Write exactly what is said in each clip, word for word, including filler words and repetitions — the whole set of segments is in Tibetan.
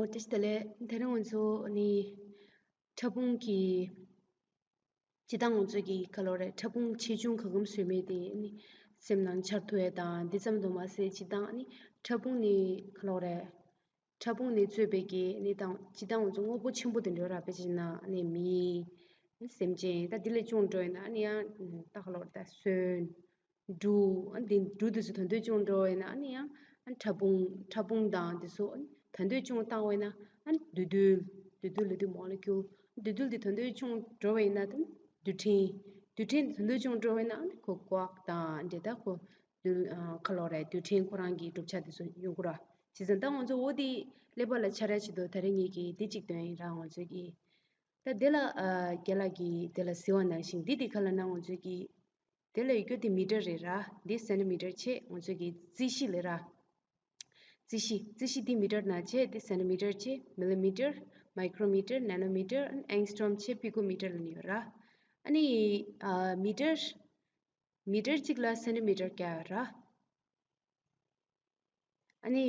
བཀྲ་ཤིས་བདེ་ལེགས། དེ་རིང་ང་ཚོ་ནི་ཕྲ་ཕུང་གི་སྤྱིར་བཏང་ང་ཚོ་གི་ག་ལོ་རེད། ཕྲ་ཕུང་ཆེ་ཆུང་ག་གམ་བཟོས་མེད་དེ་ནི་སེམས་ནང་འཆར་ཐུབ་ཡས་དང་འདི་ཙམ་དུ་མ་ཟད། སྤྱིར་བཏང་ནི་ཕྲ་ཕུང་ནི་ག་ལོ་རེད། ཕྲ་ཕུང་ནི་གཙོས་པའི་གི་ནི་དང་སྤྱིར་བཏང་ང་ཚོ་དངོས་པོ་ཆེན་པོ་དེ་འདྲ་ར། དཔེ་བྱས་ན་ནི་མི་སེམས་ཅན། ད་འདི་ལས་ཆུང་འགྲོ་ཡིན་ན་ནི་ཡང་ད་ག་ལོ་རེད། ད་སོན། འབྲུ། ཨ་འདི་འབྲུ་འདི་ཚོ་ད་དུང་ཆུང་འགྲོ་བས་ན་ཨ་ནི་ཡང་ཨ་ཕྲ་ཕུང་ཕྲ་ཕུང་དང་འདི་ཚོ་ཨ་ད་དུང་ཆུང་བཏང་བས་ན་ཨ་འདུས་རྡུལ། འདུས་རྡུལ་ལབ་དུས་མོ་ལེ་ཀུལ། འདུས་རྡུལ་འདི་ད་དུང་ཆུང་འགྲོ་བས་ན་ད་རྡུལ་ཕྲན། རྡུལ་ཕྲན་འདི་ད་དུང་ཆུང་འགྲོ་བས་ན་ཨ་ནི་ཁོ་ཀོ་ཝརཀ་དང་འདྲེ། ད་ཁོ་རྡུལ་ཨ་ག་ལོ་རེད། རྡུལ་ཕྲན་ཁོ་རང་གི་གྲུབ་ཆ་འདི་ཚོ་ཡོང་གི་ར། བྱས་ཙང་ད་ང་ཚོ་འོ་འདི་ཀླད་པ་ལ་འཆར་ཡ་ཆེད་དུ་ད་རེས་ངེད་ཀྱིས་འདི་གཅིག་སྟོན་ཡིན་ར། ང་ཚོ་གི་ད་འདི་ལ་ཨ་རྒན་ལགས་ཀྱིས་དེ་ལ་གཟིགས་པ་ནང་བཞིན་འདི་འདི་ག་ལབ་ན་ང་ཚོ་གི་དེ་ལ་ཡོད་རྒྱུ་དེ་མི་ཊར་རེད་ར། འདི་སེན་ཊི་མི་ཊར་བྱས། ང་ཚོ་གི་རྩིས་གཞི་ལབ་ར། རྩིས་གཞི། རྩིས་གཞི་འདི་མི་ཊར་ནང་བྱས། འདི་སེན་ཊི་མི་ཊར་བྱས། མི་ལི་མི་ཊར། མའི་ཀྲོ་མི་ཊར། ནེ་ནོ་མི་ཊར། ཨེང་སི་ཊོམ་བྱས། པི་ཀོ་མི་ཊར་ལབ་ནི་ཡོད་ར། ཨ་ནི་ཨ་མི་ཊར་མི་ཊར་གཅིག་ལ་སེན་ཊི་མི་ཊར་བརྒྱ་ཡོད་ར། ཨ་ནི་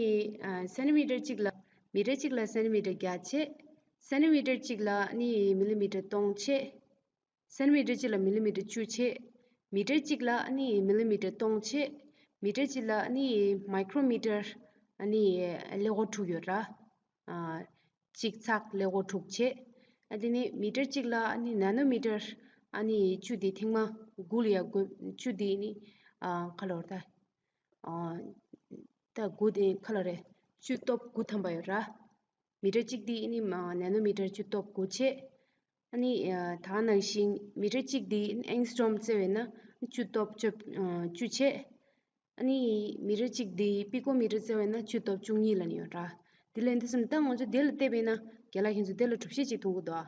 ཨ་སེན་ཊི་མི་ཊར་གཅིག་ལ་མི་ཊར་གཅིག་ལ་སེན་ཊི་མི་ཊར་བརྒྱ་བྱས། སེན་ཊི་མི་ཊར་གཅིག་ལ་ཨ་ནི་མི་ལི་མི་ཊར་སྟོང་བྱས། སེན་ཊི་མི་ཊར་གཅིག་ལ་མི་ལི་མི་ཊར་བཅུ་བྱས། མི་ཊར་གཅིག་ལ་ཨ་ནི་མི་ལི་མི་ཊར་སྟོང་བྱས། མི་ཊར་གཅིག་ལ་ཨ་ནི་མའི་ཀྲོ་མི་ཊར་ཨ་ནི་ཀླད་ཀོར་དྲུག་ཡོད་ར། ཨ་གཅིག་ཚེག་ཀླད་ཀོར་དྲུག་བྱས། ཨ་དེ་ནས་མི་ཊར་གཅིག་ལ་ཨ་ནི་ནེ་ནོ་མི་ཊར་ཨ་ནི་བཅུ། དེ་ཐེངས་མ་དགུ་ལ་ཡ་དགུ། བཅུ་དེ་ནི་ཨ་ག་ལོར་ད། ཨ་ད་དགུ་དེ་ག་ལོ་རེད། བཅུ་སྟོབས་དགུ་ཐམ་པ་ཡོད་ར། མི་ཊར་གཅིག་དེ་ཨ་ནི་མ་ནེ་ནོ་མི་ཊར་བཅུ་སྟོབས་དགུ་བྱས། ཨ་ནི་ཨ་ད་ག་ནང་བཞིན་མི་ཊར་གཅིག་དེ་ཨེང་སི་ཊོམ་བརྩི་བས་ན་བཅུ་སྟོབས་བཅུ་ཨ་བཅུ་བྱས། ཨ་ནི་མི་ཊར་གཅིག་དེ་པི་ཀོ་མི་ཊར་བརྩི་བས་ན་བཅུ་སྟོབས་བཅུ་གཉིས་ལབ་ནི་ཡོད་ར། དེ་ལས་འདི་སོང་ད་ང་ཚོ་དེ་ལ་བལྟས་པས་ན་རྒན་ལགས་ཁྱེད་ཚོ་དེ་ལ་གྲུབ་གཞི་གཅིག་མཐོང་གི་འདུག་ཨ།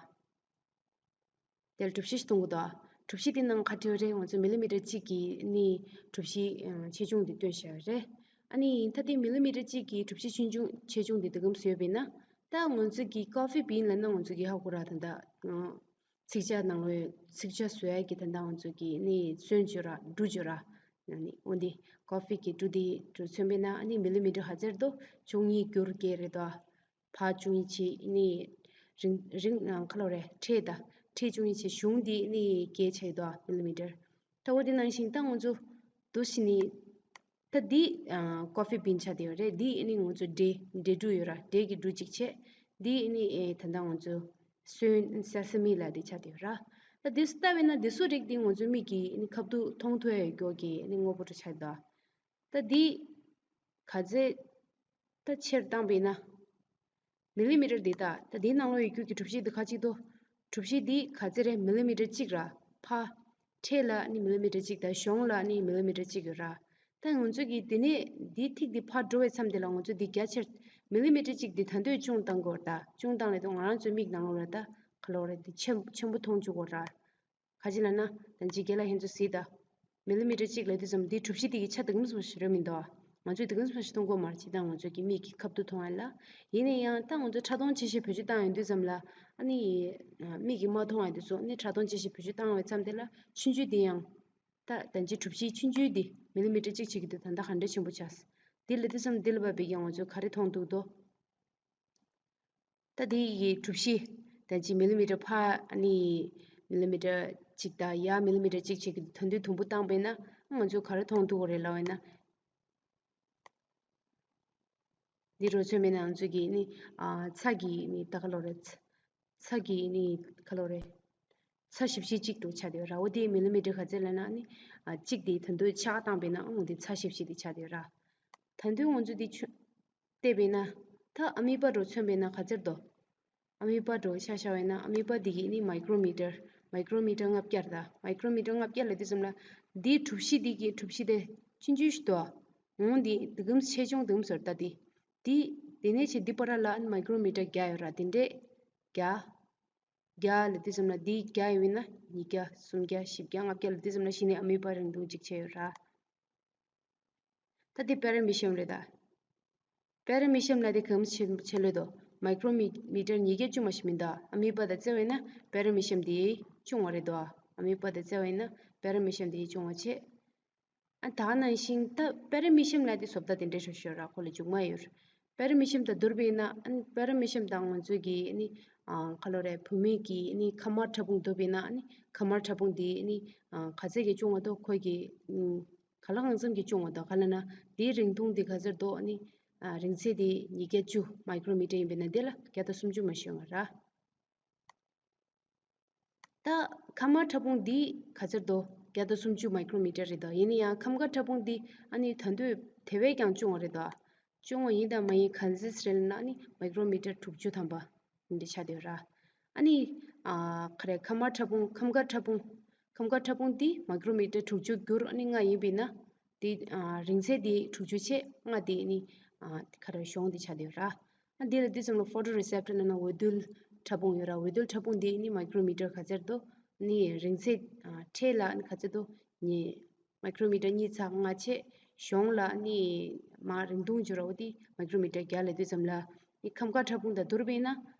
དེ་ལ་གྲུབ་གཞི་ཞིག་མཐོང་གི་འདུག་ཨ། གྲུབ་གཞི་དེ་ནང་ག་རེ་བྲིས་ཡོད་རེད། ང་ཚོ་མི་ལི་མི་ཊར་གཅིག་གི་ནི་གྲུབ་གཞི་ཨ་ཆེ་ཆུང་དེ་སྟོན་བཞག་ཡོད་རེད། ཨ་ནི་ད་དེ་མི་ལི་མི་ཊར་གཅིག་གི་གྲུབ་གཞི་ཆུང་ཆུང་ཆེ་ཆུང་དེ་དེ་གམ་བཟོས་པས་ན། ད་ང་ཚོ་གི་ཀོ་ཧྥི་བིན་ལབ་ན་ང་ཚོ་གི་ཧ་གོ་ར། ད་ད་ཨ་ཚིག་ཆ་ནང་ལོགས་ཚིག་ཆ་བཟོ་ཡ་གི་ད་ད་ང་ཚོ་གི་ནི་སོན་བརྗོད་ར། འབྲུ་བརྗོད་ར། ཨ་ནི་འོ་འདི་ཀོ་ཧྥི་གི་འབྲུ་དེ་འབྲུ་མཚོན་པས་ན་ཨ་ནི་མི་ལི་མི་ཊར་ག་ཚོད་རེད་དོ། བཅུ་གཉིས་བསྒྱུར་བརྒྱད་རེད་དོ། ཕར་བཅུ་གཉིས་བྱས་ནི་རིང་རིང་ཨ་ག་ལོ་རེད། ཕྲད་ད་ཕྲད་བཅུ་གཉིས་བྱས། གཞུང་འདི་ནི་བརྒྱད་ཆགས་ཡོད་དོ། མི་ལི་མི་ཊར། ད་འོ་དེ་ནང་བཞིན་ད་ང་ཚོ་འདུག་སེ་ནི་ད་འདི་ཨ་ཀོ་ཧྥི་བིན་ཆགས་བསྡད་ཡོད་རེད། འདི་ནི་ང་ཚོ་འབྲས་འབྲས་འབྲུ་ཡོད་ར། འབྲས་ཀྱི་འབྲུ་གཅིག་བྱས། འདི་ནི་ཨེ་ད་ད་ང་ཚོ་སོན་སེ་སེ་མི་ལབ་དེ་ཆགས་བསྡད་ཡོད་ར། ད་འདི་ཚོ་ལྟ་བས་ན་འདི་ཚོ་རིགས་འདི་ང་ཚོ་མིག་གིས་ནི་ཁ་ཐུག་མཐོང་ཐུབ་ཡ་ཡོད་རྒྱུ་གི་ནི་དངོས་པོ་འདྲ་ཆགས་ཡོད་དོ། ད་འདི་ག་ཚད་ད་ཆེར་བཏང་བས་ན། མི་ལི་མི་ཊར་འདི་ད་ད་འདིའི་ནང་ལོགས་ཡོད་རྒྱུ་གི་གྲུབ་གཞི་འདི་ཁ་ཅིག་ཏོ། གྲུབ་གཞི་འདི་ག་ཚད་རེད། མི་ལི་མི་ཊར་གཅིག་ར། ཕར་ཕྲད་ལ་ནི་མི་ལི་མི་ཊར་གཅིག་དང་གཞུང་ལ་ནི་མི་ལི་མི་ཊར་གཅིག་ཡོད་ར། ད་ང་ཚོ་གི་འདི་ནས་འདིའི་ཐིག་འདི་ཕར་འགྲོ་བའི་མཚམས་འདི་ལ་ང་ཚོ་འདི་རྒྱ་ཆེར་མི་ལི་མི་ཊར་གཅིག་འདི་ད་དུང་ཆུང་བཏང་དགོས་ར། ད་ཆུང་བཏང་ལས་དུ་ང་རང་ཚོའི་མིག་ནང་ལོགས་ལ་ད་ག་ལོག་རེད། འདི་ཆེན་ཆེན་པོ་མཐོང་བཅུག་དགོས་ར། ག་ཅི་ལབ་ན་ད་ཅི་རྒན་ལགས་ཁྱེད་ཚོ་གཟིགས་དང་། མི་ལི་མི་ཊར་གཅིག་ལབ་དུས་ཙམ་འདི་གྲུབ་གཞི་དེ་གི་ཆ་དེ་གམ་སོང་ཞིག་རེད་མི་འདུག་ང་ཚོས་དེ་གམ་སོང་ཞིག་མཐོང་གི་མ་རེད། ཅི་ད་ང་ཚོ་གི་མིག་གི་ཁ་ཐུག་མཐོང་ཡ་ལ། ཡིན་ན་ཡང་ད་ང་ཚོ་ཕྲ་མཐོང་ཆེ་ཤོས་བེད་སྤྱོད་བཏང་ཡོང་དུས་ཙམ་ལ་ཨ་ནི་མིག་གིས་མ་མཐོང་བ་དེ་ཚོ་ནི་ཕྲ་མཐོང་ཆེ་ཤོས་བེད་སྤྱོད་བཏང་བའི་མཚམས་དེ་ལ་ཆུང་ཆུང་དེ་ཡང་ད་ད་ཅི་གྲུབ་གཞི་ཆུང་ཆུང་དེ་མི་ལི་མི་ཊར་གཅིག་བྱེད་ཀྱི་འདུག་ད་ལྟ་ག་འདྲ་ཆེན་པོ་ཆགས། དེ་ལབ་དུས་ཙམ་འདི་ལ་བབས་པའི་ཡང་ང་ཚོས་ག་རེ་མཐོང་ཐུབ་དོ། ད་དེ་ཡི་གྲུབ་གཞི་ད་ཅི་མི་ལི་མི་ཊར་ཕར་ཨ་ནི་མི་ལི་མི་ཊར་གཅིག་དང་ཡར་མི་ལི་མི་ཊར་གཅིག་བྱེད་ཀྱི་ཐོན་དུས་དུམ་བུ་བཏང་པས་ན་ང་ཚོས་ག་རེ་མཐོང་ཐུབ་ཀྱི་རེད་ལབ་པས་ན། འདི་རུ་མཚོན་པས་ན་ང་ཚོ་གི་ནི་ཨ་ཚྭ་གི་ནི་ད་ག་ལོ་རེད། ཚྭ་གི་ནི་ག་ལོ་རེད། ཚྭ་ཞིབ་ཞིབ་གཅིག་ཏུ་ཆགས་ཏེ་ར། འོ་དེ་མི་ལི་མི་ཊར་ག་ཚད་ལབ་ན་ནི་ཨ་གཅིག་དེ་ད་དུང་ཆག་བཏང་པས་ན་འོ་དེ་ཚྭ་ཞིབ་ཞིབ་དེ་ཆགས་ཏེ་ར། ད་དུང་ང་ཚོ་དེ་ཆུ་བལྟས་པས་ན་ད་ཨ་མི་པ་འདྲ་མཚོན་པས་ན་ག་ཚད་དོ། ཨ་མི་པ་འདྲ་ཆ་བཞག་པས་ན་ཨ་མི་པ་འདི་གི་ནི་མའི་ཀྲོ་མི་ཊར། མའི་ཀྲོ་མི་ཊར་ལྔ་བརྒྱ་རེད་ད། མའི་ཀྲོ་མི་ཊར་ལྔ་བརྒྱ་ལབ་དུས་ཙམ་ལ་འདིའི་གྲུབ་གཞི་འདི་གི་གྲུབ་གཞི་དེ་ཆུང་ཆུང་ཞིག་འདུག་འོང་འདི་འདི་གམ་ཆེ་ཆུང་འདི་གམ་ཟེར་ད་འདི། འདི་འདི་ནས་ཆེ་འདི་བར་ལ་མའི་ཀྲོ་མི་ཊར་བརྒྱ་ཡོད་ར། དེ་འདྲས་བརྒྱ། བརྒྱ་ལབ་དུས་ཙམ་ལ་འདི་བརྒྱ་ཡོད་པས་ན་ཉིས་བརྒྱ་སུམ་བརྒྱ་བཞི་བརྒྱ་ལྔ་བརྒྱ་ལབ་དུས་ཙམ་ལ་གཞི་ནས་ཨ་མི་པ་རིང་ཐུང་གཅིག་ཆགས་ཡོད་ར། ད་འདི་པེ་ར་མི་ཤམ་རེད་ད། པེ་ར་མི་ཤམ་ལ་དེ་གམ་ཆེ་ཆེ་ལོས་དོ། མའི་ཀྲོ་མི་མི་ཊར་ཉིས་བརྒྱ་བཅུ་མ་ཞིག་མིན་ད། ཨ་མི་པ་དང་བརྩི་བས་ན་པེ་ར་མི་ཤམ་དེ་ཆུང་བ་རེད་དོ། ཨ་མི་པ་དང་བརྩི་བས་ན་པེ་ར་མི་ཤམ་དེ་ཆུང་བ་བྱས། ཨ་ད་ནང་བཞིན་ད་པེ་ར་མི་ཤམ་ལ་དེ་བཟོ་ལྟ་དེ་འདྲ་ཤོ་ཤོ་ར། ཁོ་ལ་མཇུག་མ་ཡོད། པེ་ར་མི་ཤམ་དང་བསྡུར་བ་ཡིན་ན་ཨ་ནི་པེ་ར་མི་ཤམ་དང་ང་ཚོའི་གི་ཨ་ནི་ཨ་ག་ལོ་རེད། བུད་མེད་ཀྱི་ཨ་ནི་ཁམས་དམར་ཕྲ་ཕུང་བསྡུར་བ་ཡིན་ན་ཨ་ནི་ཁམས་དམར་ཕྲ་ཕུང་དེ་ཨ་ནི་ཨ་ག་ཚད་ཀྱི་ཆུང་བ་འདུག་ཁོའི་གི་ཨ་ག་ལ་གང་འཚམ་གྱི་ཆུང་བ་འདུག་ག་ལ་ན་དེའི་རིང་ཐུང་དེ་ག་ཚོད་འདུག་ཨ་ནི་ཨ་རིང་ཚད་དེ་ཉིས་བརྒྱ་བཅུ་མའི་ཀྲོ་མི་ཊར་ཡིན་པས་ན་དེ་ལ་བརྒྱ་དང་སུམ་ཅུ་མ་ཤོད་མ་ར། ད་ཁམས་དམར་ཕྲ་ཕུང་འདི་ག་ཚོད་འདུག་བརྒྱ་དང་སུམ་ཅུ་མའི་ཀྲོ་མི་ཊར་རེད་དོ། ཡིན་ན་ཡང་ཁམས་དཀར་ཕྲ་ཕུང་འདི་ཨ་ནི་ད་དུང་དེ་བས་ཀྱང་ཆུང་བ་རེད་དོ། ཆུང་བ་ཡིན་དང་མ་ཡིན་ག་ཚོད་རེད་ལབ་ན་ཨ་ནི་མའི་ཀྲོ་མི་ཊར་དྲུག་ཅུ་ཐམ་པ་འདི་ཆགས་བསྡད་ཡོད་ར། ཨ་ནི་ཨ་ག་རེ་ཁམས་དམར་ཕྲ་ཕུང་ཁམས་དཀར་ཕྲ་ཕུང་ཁམས་དཀར་ཕྲ་ཕུང་འདི་མའི་ཀྲོ་མི་ཊར་དྲུག་ཅུ་བསྒྱུར་ཨ་ནི་ལྔ་ཡིན་པས་ན། དེ་ཨ་རིང་ཚད་དེ་དྲུག་ཅུ་བྱས་ལྔ་དེ་ནི་ཨ་ག་རེ་གཞུང་དེ་ཆགས་བསྡད་ཡོད་ར། ཨ་དེ་ལ་དུས་ཙམ་ལ་ཕོ་ཊོ་རི་སེབ་ཊར་ནང་ན་འོད་རྡུལ་ཕྲ་ཕུང་ཡོད་ར། འོད་རྡུལ་ཕྲ་ཕུང་དེ་ནི་མའི་ཀྲོ་མི་ཊར་ག་ཚད་འདུག་ནི་རིང་ཚད་ཨ་ཕྲད་ལ་ནི་ག་ཚད་འདུག་ནི་མའི་ཀྲོ་མི་ཊར་གཉིས་ཚེག་ལྔ་བྱས་གཞུང་ལ་ནི་མ་རིང་ཐུང་བྱོས་ར། འོ་དེ་མའི་ཀྲོ་མི་ཊར་བརྒྱ་ལ་དུས་ཙམ་ལ་ནི་ཁམས་དཀར་ཕྲ་ཕུང་དང་བསྡུར་བས་ན་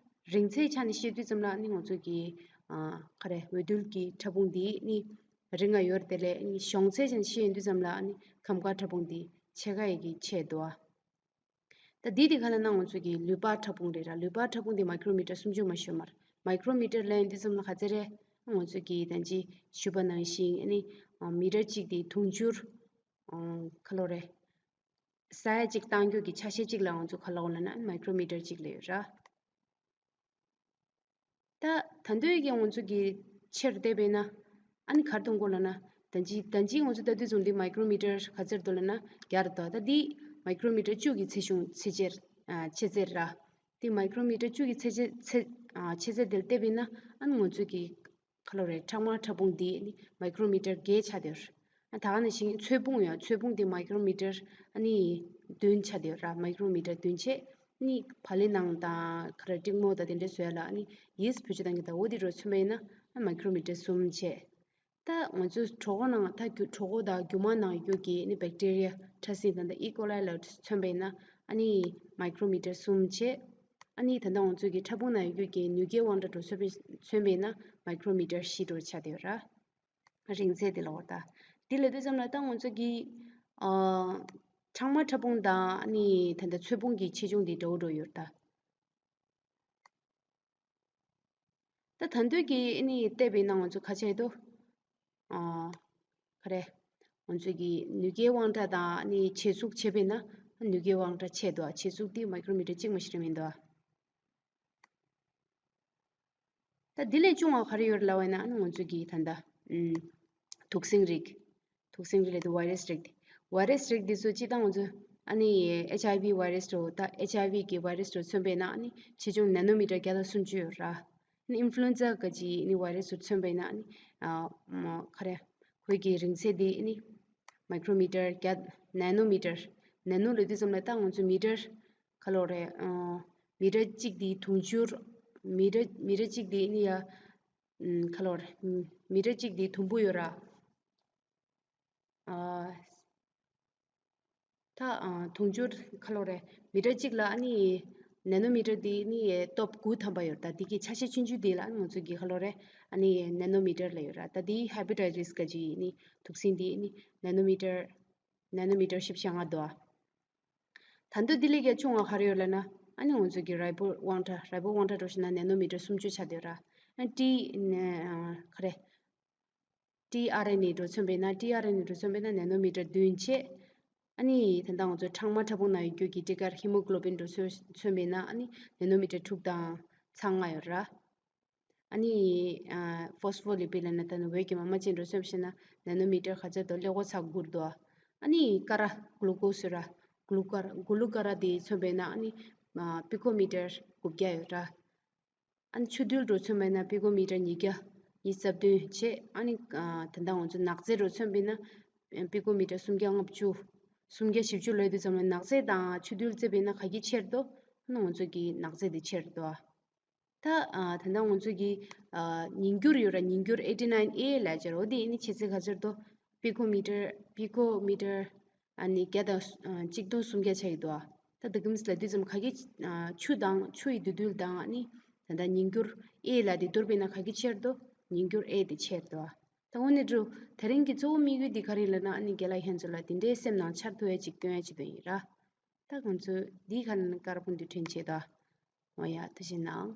རིང་ཚད་ཆ་ནས་བཤད་དུས་ཙམ་ལ་ནི་ང་ཚོ་གི་ཨ་ག་རེ་འོད་རྡུལ་གྱི་ཕྲ་ཕུང་དེ་ནི། རིང་ང་ཡོད་དེ་ལས་གཞུང་ཚད་ཅན་ཤེས་ཡོང་དུས་ཙམ་ལ་ཨ་ནི་ཁམས་དཀར་ཕྲ་ཕུང་འདི་ཕྱེད་ཀ་ཡི་གི་ཆེད་དུ་ཨ། ད་འདི་དེ་ག་ལ་ན་ང་ཚོ་གི་ལུད་པ་ཕྲ་ཕུང་རེད་ར། ལུད་པ་ཕྲ་ཕུང་འདི་མའི་ཀྲོ་མི་ཊར་སུམ་ཅུ་མ་ཤོད་མར། མའི་ཀྲོ་མི་ཊར་ལེན་དུས་ཙམ་ལ་ག་ཚད་རེད། ང་ཚོ་གི་ད་ཅི་ཞུས་པ་ནང་བཞིན་ཨ་ནི་མི་ཊར་གཅིག་དེ་དུང་ཕྱུར་ག་ལོ་རེད། ས་ཡ་གཅིག་བཏང་རྒྱུ་གི་ཆ་ཤས་གཅིག་ལ་ང་ཚོ་ག་ལ་འོ་ལ་ན་མའི་ཀྲོ་མི་ཊར་གཅིག་ལ་ཡོད་ར། ད་ད་འདོད་ཀྱི་ང་ཚོ་གི་ཆེར་བལྟས་པས་ན་ཨ་ནི་གར་གཏོང་དགོས་ལ་ན། ད་ཅི་ད་ཅི་ང་ཚོ་ལྟ་དུས་ཙམ་འདི་མའི་ཀྲོ་མི་ཊར་ག་ཚད་འདུག་ལ་ན་བརྒྱ་རེད་དོ། ད་འདི་མའི་ཀྲོ་མི་ཊར་བཅུ་གི་ཚད་གཞུང་ཚད་ཆེར་ཨ་ཆེ་ཚད་ར། འདི་མའི་ཀྲོ་མི་ཊར་བཅུ་གི་ཚད་ཆེ་ཚད་ཨ་ཆེ་ཚད་དེར་བལྟས་པས་ན་ཨ་ནི་ང་ཚོ་གི་ག་ལོ་རེད། ཁྲག་དམར་ཕྲ་ཕུང་འདི་ནི་མའི་ཀྲོ་མི་ཊར་བརྒྱད་ཆགས་བསྡད་ཡོད་རེད། ད་ག་ནང་བཞིན་ཚོས་ཕུང་ཡང་ཚོས་ཕུང་འདི་མའི་ཀྲོ་མི་ཊར་ཨ་ནི་བདུན་ཆགས་བསྡད་ཡོད་ར། མའི་ཀྲོ་མི་ཊར་བདུན་བྱས་ནི་བག་ལེབ་ནང་དང་ག་རེ་ཀྲིག་མོ་དང་དེ་འདྲ་བཟོས་ལ་ཨ་ནི་ཡིས་བེད་སྤྱོད་གཏང་གི་ད་འོ་དེ་འདྲ་མཚོན་པ་ཡིན་ན་ཨ་མའི་ཀྲོ་མི་ཊར་གསུམ་བྱས། ད་ང་ཚོ་གྲོད་ཁོག་ནང་ད་རྒྱུ་གྲོད་ཁོག་དང་རྒྱུ་མ་ནང་ཡོད་རྒྱུ་གི་ནི་བེག་ཊི་རི་ཡ་ཕྲ་སྲིན་དང་ད་ཨི་ཀོ་ལའི་ལ་མཚོན་པ་ཡིན་ན་ཨ་ནི་མའི་ཀྲོ་མི་ཊར་གསུམ་བྱས། ཨ་ནི་ད་ལྟ་ང་ཚོ་གི་ཕྲ་ཕུང་ནང་ཡོད་རྒྱུ་གི་ནུས་རྒྱས་དབང་ཕྲ་འདྲ་མཚོན་པ་མཚོན་པ་ཡིན་ན་མའི་ཀྲོ་མི་ཊར་བཞི་འདྲ་ཆགས་བསྡད་ཡོད་ར། རིང་ཚད་དེ་ལ་འོ་ད། དེ་ལ་དུས་ཙམ་ལ་ད་ང་ཚོ་གི་ཨ་ཁྲག་དམར་ཕྲ་ཕུང་དང་ཨ་ནི་ད་ལྟ་ཚོས་ཕུང་གི་ཆེ་ཆུང་དེ་འདྲ་བོ་འདྲ་ཡོད་ར་ད། ད་ད་འདོད་ཀྱི་ཨ་ནི་བལྟས་པའི་ནང་ང་ཚོ་ཁ་ཆེ་དོ། ཨ་ག་རེ། ང་ཚོ་གི་ནུས་རྒྱས་དབང་ཕྲ་དང་ཨ་ནི་བྱེད་ཚུགས་བྱས་པས་ན་ནུས་རྒྱས་དབང་ཕྲ་ཆེ་དོ། བྱེད་ཚུགས་དེ་མའི་ཀྲོ་མི་ཊར་གཅིག་མ་ཞིག་རེད་མིན་དོ། ད་འདི་ལས་ཆུང་བ་ག་རེ་ཡོད་ལབ་པ་ཡིན་ན་ཨ་ནི་ང་ཚོ་གི་ད་ལྟ་ཨུམ་དུག་སྲིན་རིགས། དུག་སྲིན་རིགས་ལབ་དུས་བྷའི་རེ་སི་རིགས་དེ། བྷའི་རེ་སི་རིགས་འདི་ཚོ་སྤྱིར་བཏང་ང་ཚོ་ཨ་ནི་ཨེཆ་ཨའི་ཝི་བྷའི་རེ་སི་འདྲ་བོ་ད་ཨེཆ་ཨའི་ཝི་གི་བྷའི་རེ་སི་འདྲ་བོ་མཚོན་པ་ཡིན་ན་ཨ་ནི་ཆེ་ཆུང་ནེ་ནོ་མི་ཊར་བརྒྱ་དང་སུམ་ཅུ་ཡོད་ར། ཨ་ནི་ཨིན་ཕུ་ལུ་ཨེན་ཛ་ག་ཅིག་ཨ་ནི་བྷའི་རེ་སི་འདྲ་བོ་མཚོན་པ་ཡིན་ན་ཨ་ནི་ཨ་མ་ག་རེ། ཁོའི་གི་རིང་ཚད་དེ་ཨ་ནི་མའི་ཀྲོ་མི་ཊར་བརྒྱ་ནེ་ནོ་མི་ཊར། ནེ་ནོ་ལབ་དུས་ཙམ་ལ་ད་ང་ཚོ་མི་ཊར་ག་ལོ་རེད། ཨ་མི་ཊར་གཅིག་དེ་དུང་ཕྱུར། མི་ཊར་མི་ཊར་གཅིག་དེ་ཨ་ནི་ཡ། ཨུམ་ག་ལོ་རེད། ཨུམ་མི་ཊར་གཅིག་དེ་དུམ་བུ་ཡོད་ར། ཨ་ད་ཨ་དུང་ཕྱུར་ག་ལོ་རེད། མི་ཊར་གཅིག་ལ་ཨ་ནི་ནེ་ནོ་མི་ཊར་དེ་ཨ་ནི་སྟོབས་དགུ་ཐམ་པ་ཡོད་ར། ད་དེ་གི་ཆ་ཤས་ཆུང་ཆུང་དེ་ལ་ང་ཚོ་གི་ག་ལོ་རེད། ཨ་ནི་ནེ་ནོ་མི་ཊར་ལ་ཡོད་ར། ད་དེ་ཧེ་པ་ཊའི་ཊི་སི་ག་ཅིག་ཨ་ནི་དུག་སྲིན་དེ་ཨ་ནི་ནེ་ནོ་མི་ཊར་ནེ་ནོ་མི་ཊར་བཞི་བཅུ་ཞེ་ལྔ་འདུག་ཨ། ད་དུང་དེ་ལས་ཀྱང་ཆུང་བ་ག་རེ་ཡོད་ལབ་ན་ཨ་ནི་ང་ཚོ་གི་རིལ་བུ་དབང་ཕྲ། རིལ་བུ་དབང་ཕྲ་འདྲ་བོ་ཞིག་ན་ནེ་ནོ་མི་ཊར་སུམ་ཅུ་ཆགས་བསྡད་ཡོད་ར། ཨ་ཊི་ཨེན་ཨེ་ག་རེ། ཊི་ཨར་ཨེན་ཨེ་འདྲ་བོ་མཚོན་པ་ཡིན་ན། ཊི་ཨར་ཨེན་ཨེ་འདྲ་བོ་མཚོན་པ་ཡིན་ན་ནེ་ནོ་མི་ཊར་བདུན་བྱས། ཨ་ནི་ད་ལྟ་ང་ཚོ་ཁྲག་དམར་ཕྲ་ཕུང་ནང་ཡོད་རྒྱུ་གི་སྤྲི་དཀར་ཧི་མོ་གྷི་ལོ་བིན་འདྲ་བོ་མཚོན་པ་ཡིན་ན་ཨ་ནི་ནེ་ནོ་མི་ཊར་དྲུག་དང་ཚེག་ལྔ་ཡོད་ར། ཨ་ནི་ཨ་ཕོ་སི་ཕོ་ལི་པིཌ་ལབ་ན་ད་ནི་འོད་ཀྱི་མ་མ་ཅན་འདྲ་བོ་མཚོན་པ་ཡིན་ན་ནེ་ནོ་མི་ཊར་ག་ཚོད་འདུག་ཀླད་ཀོར་ཚེག་དགུ་འདུག་ཨ་ནི་ཀ་ར་གུ་ལུ་ཀོ་སི་ར། གུ་ལུ་ཀ་ར་གུ་ལུ་ཀ་ར་དེ་མཚོན་པ་ཡིན་ན་ཨ་ནི་ཨ་པི་ཀོ་མི་ཊར་དགུ་བརྒྱ་ཡོད་ར། ཨ་ནི་ཆུ་རྡུལ་འདྲ་བོ་མཚོན་པ་ཡིན་ན་པི་ཀོ་མི་ཊར་ཉིས་བརྒྱ་ཉི་ཤུ་རྩ་བདུན་བྱས། ཨ་ནི་ཨ་ད་ལྟ་ང་ཚོ་ནག་རྫས་འདྲ་བོ་མཚོན་པ་ཡིན་ན་པི་ཀོ་མི་ཊར་སུམ་བརྒྱ་ལྔ་བཅུ། སུམ་བརྒྱ་བཞི་བཅུ་ལབ་དུས་ཙམ་ལ་ནག་རྫས་དང་ཆུ་རྡུལ་བརྩིས་པ་ཡིན་ན་ག་གི་ཆེར་འདུག་ཨ་ནི་ང་ཚོ་གི་ནག་རྫས་དེ་ཆེར་འདུག་ད་ཨ་ད་ལྟ་ང་ཚོ་གི་ཨ་ཉིང་སྐྱུར་ཡོད་ར། ཉིང་སྐྱུར་ཨེ་ཊི་ནའིན་ཨེ་ལབ་ཡ་ཅིག་ཡོད་ར། འོ་དེ་ཨ་ནི་ཆེ་ཚད་ག་ཚོད་འདུག་པི་ཀོ་མི་ཊར་པི་ཀོ་མི་ཊར་ཨ་ནི་བརྒྱ་དང་ཨ་གཅིག་སྟོང་སུམ་བརྒྱ་ཆགས་ཀྱི་འདུག་ཨ་ད་ད་གིན་ལབ་དུས་ཙམ་ག་གི་ཨ་ཆུ་དང་ཆུ་ཡི་འདུས་རྡུལ་དང་ཨ་ནི་ད་ལྟ་ཉིང་སྐྱུར་ཨེ་ལབ་དེ་བསྡུར་བ་ཡིན་ན་ག་གི་ཆེར་འདུག་ཉིང་སྐྱུར་ཨེ་དེ་ཆེར་འདུག་ཨ་ད་འོ་ནི་འདྲ་བོ་དེ་རིང་གི་གཙོ་བོ་དམིགས་ཡུལ་འདི་ག་རེ་ཡིན་ལབ་ན་ཨ་ནི་རྒན་ལགས་ཁྱེད་ཚོ་ལ་དེ་འདྲའི་སེམས་ནང་འཆར་ཐུབ་ཡ་ཅིག་སྟོན་ཡ་ཅིག་དོན་ཡིན་ར། ད་ང་ཚོས་འདིའི་ཁ་ལ་ནི་ཀར་བོན་དེ་འཕྲོད་བྱེད་དོ། འོ་ཡ། དེ་བྱས་ནའང་